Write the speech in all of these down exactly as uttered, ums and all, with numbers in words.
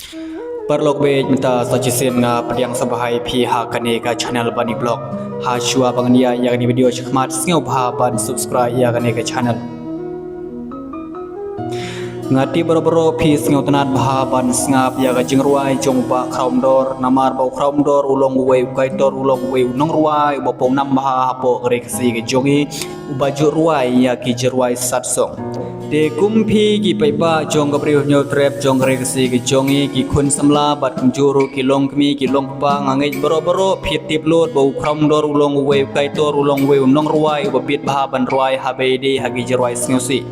Paralok bad mynta sa shisien nga pdiang sngewbha ïa phi ha kane ka channel Bani Vlog. Ha shuwa ban ïa ïa kane video shakhmat sngewbha ban subscribe ïa kane ka channel. Nga tip baroh baroh phi sngewtynnad bha ban sngap ïa ka jingrwai jong u Bah Khraumdor, namar ba u Khraumdor u long uwei u kaitor, u long uwei u nongrwai uba pawnam bha hapoh ka ri Khasi ka jong i, uba ju rwai ïa ki jingrwai sat song. Te kum phi ki paidbah jong ka Bri u Hynñiewtrep jong ka ri Khasi ka jong i, ki khun samla bad kumjuh ruh ki long kmie ki long kpa, nga ngeit baroh baroh phi tip lut ba u Khraumdor u long uwei u kaitor, u long uwei u nongrwai uba bit bha ban rwai haba ïadei ha ki jingrwai sngewsih.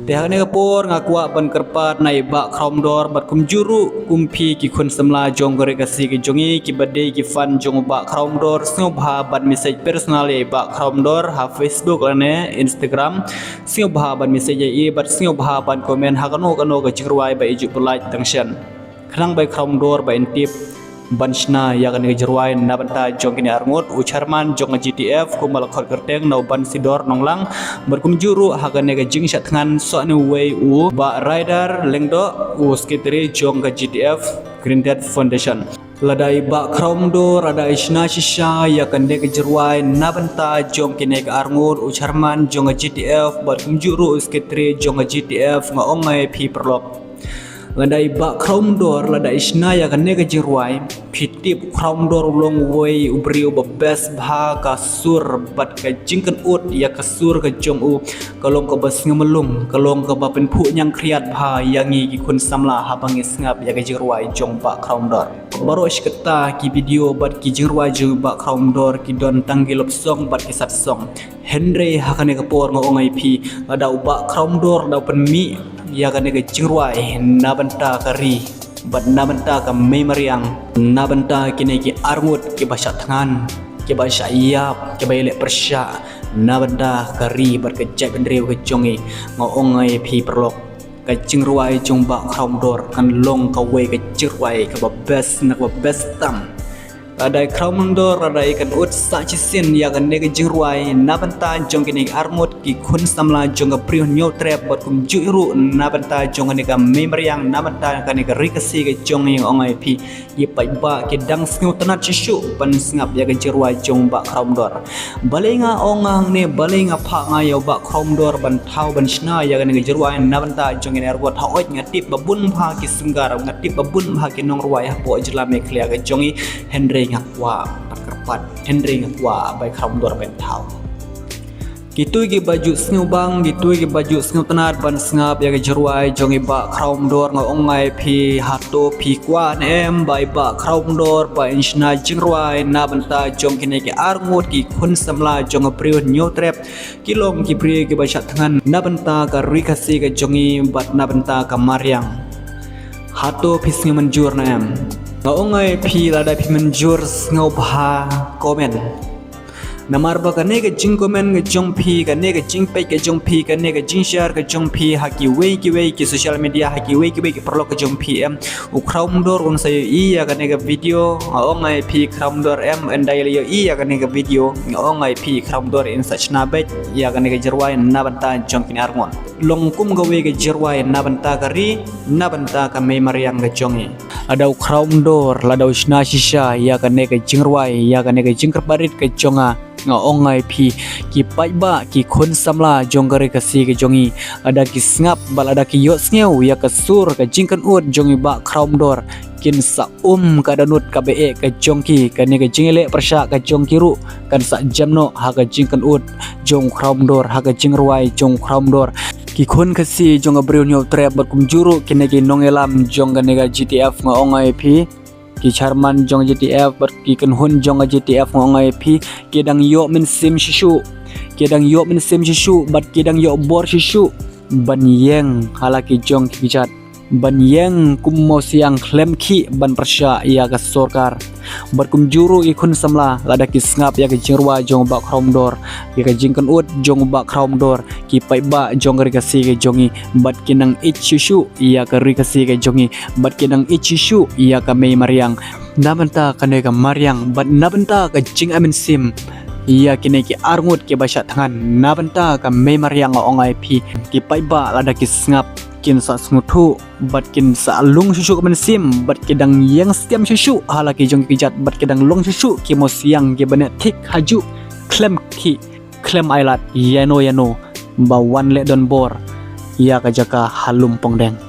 Te ha kane ka por nga kwah ban kyrpad na i Bah Khraumdor bad kumjuh ruh kum phi ki khun samla jong ka ri Khasi ka jong i kiba dei ki fan jong u Bah Khraumdor, sngewbha ban message personal ïa i Bah Khraumdor ha Facebook lane Instagram. Sngewbha ban message ïa i bad sngewbha ban comment ha kano kano ka jingrwai ba i ju pyllait tang shen. Khnang ba i Khraumdor ba in tip ban shna ïa kane ka jingrwai na bynta jong kine arngut, u chairman jong ka G T F kumba la khot kyrteng na u Bansidor Nonglang, bad kumjuh ruh ha kane ka jingshah thngan sah ne uwei u Bah Rider Lyngdoh, u secretary jong ka G T F Green Death Foundation. Lada i Bah Khraumdor, lada i shna shisha ïa kane ka jingrwai na bynta jong kine ki arngut, u chairman jong ka G T F bad kumjuh ruh u secretary jong ka G T F, nga ong ïa phi paralok. Lada i Bah Khraumdor, lada i shna ïa kane ka jingrwai, phi tip u Khraumdor u long uwei u briew uba best bha, ka sur bad ka jingkynnoh ïa ka sur ka jong u ka long kaba sngewmlung, ka long kaba pynphuh ñiangkhriat bha ïa ngi ki khun samla haba ngi sngap ïa ka jingrwai jong u Bah Khraumdor. Baroh shi katta ki video bad ki jingrwai jong u Bah Khraumdor ki don tang ki love song bad ki sad song. Hynrei ha kane ka por nga ong ïa phi, lada u Bah Khraumdor da u pynmih ïa kane ka jingrwai na bynta ka ri bad na bynta ka mei mariang, na bynta kine ki arngut kiba shah thngan, kiba shah ïap, kiba ïaleh pyrshah na bynta ka ri bad ka jaitbynriew ka jong i, nga ong ïa phi paralok, ka jingrwai jong u Bah Khraumdor kan long kawei ka jingrwai kaba best na kaba best tam. Lada i Khraumdor, lada i kynnoh sah shisien ïa kane ka jingrwai na bynta jong kine ki arngut ki khun samla jong ka Bri u Hynñiewtrep bad kumjuh ruh na bynta jong kane ka mei mariang, na bynta kane ka ri Khasi ka jong i, nga ong ïa phi, ki paidbah ki dang sngewtynnad shisha ban sngap ïa ka jingrwai jong u Bah Khraumdor. Balei nga ong hangne, balei nga phah nga ïa u Bah Khraumdor ban thaw ban shna ïa kane ka jingrwai na bynta jong kine arngut? Hooid, nga tip ba bun bha ki singer, nga tip ba bun bha ki nongrwai hapoh jylla Meghalaya ka jong i, hynrei nga kwah ban kyrpad, hynrei nga kwah ba i Khraumdor ban thaw. Kito kiba ju sngewbang, kito kiba ju sngewtynnad ban sngap ïa ka jingrwai jong i Bah Khraumdor, nga ong ïa phi, hato phi kwah ne em ba i Bah Khraumdor ba in shna jingrwai na bynta jong kine ki arngut ki khun samla jong ka Bri u Hynñiewtrep, ki long ki briew kiba shah thngan na bynta ka ri Khasi ka jong i bad na bynta ka mariang? Hato phi sngewmynjur ne em? Nga ong ïa phi, lada phi mynjur sngewbha comment. Namar ba kane ka jingcomment ka jong phi, kane ka jingpeit ka jong phi, kane ka jingshare ka jong phi ha kiwei kiwei ki social media, ha kiwei kiwei ki paralok ka jong phi em, u Khraumdor un sa ïohi ïa kane ka video. Nga ong ïa phi, Khraumdor em, ynda i la ïohi ïa kane ka video, nga ong ïa phi, Khraumdor in sa shna beit ïa kane ka jingrwai na bynta jong kine arngut. Long kum kawei ka jingrwai na bynta ka ri, na bynta ka mei mariang ka jong i. Lada u Khraumdor, lada u shna shisha ïa kane ka jingrwai, ïa kane ka jingkyrpad rit ka jong nga, nga ong ïa phi, ki paidbah, ki khun samla jong ka ri Khasi ka jong i, lada ki sngap bad lada ki ïohsngew ïa ka sur ka jingkynnoh jong i Bah Khraumdor, kin sa um ka dohnud kaba eh ka jong ki, kane ka jingïaleh pyrshah ka jong ki ruh kan sa jem noh ha ka jingkynnoh jong u Khraumdor, ha ka jingrwai jong u Khraumdor. Ki khun Khasi jong ka Bri u Hynñiewtrep bad kumjuh ruh kine ki nongïalam jong kane ka G T F, nga ong ïa phi, ki chairman jong ka G T F bad ki kynhun jong ka G T F, nga ong ïa phi, ki dang ïoh mynsiem shisha, ki dang ïoh mynsiem shisha bad ki dang ïoh bor shisha ban ïeng ha la ki jong ki kjat, ban ïeng kum u mawsiang khlem khih ban pyrshah ïa ka sorkar. Bad kumjuh ruh ki khun samla, lada ki sngap ïa ka jingrwai jong u Bah Khraumdor, ïa ka jingkynnoh jong u Bah Khraumdor, ki paidbah jong ka ri Khasi ka jong i, bad ki nang ïeit shisha ïa ka ri Khasi ka jong i, bad ki nang ïeit shisha ïa ka mei mariang. Na bynta kane ka mariang bad na bynta ka jingai mynsiem ïa kine ki arngut kiba shah thngan na bynta ka mei mariang, nga ong ïa phi, ki paidbah, lada ki sngap kin sa sngewthuh bad kin sa lung shuh shuh ka mynsiem bad ki dang ïeng skhem shuh shuh ha la ki jong ki kjat bad ki dang long shuh shuh ki mawsiang kiba neh thik hajuh khlem khih khlem ailad ïano ïano ba wan leh donbor ïa ka jaka ha Lumpongdeng.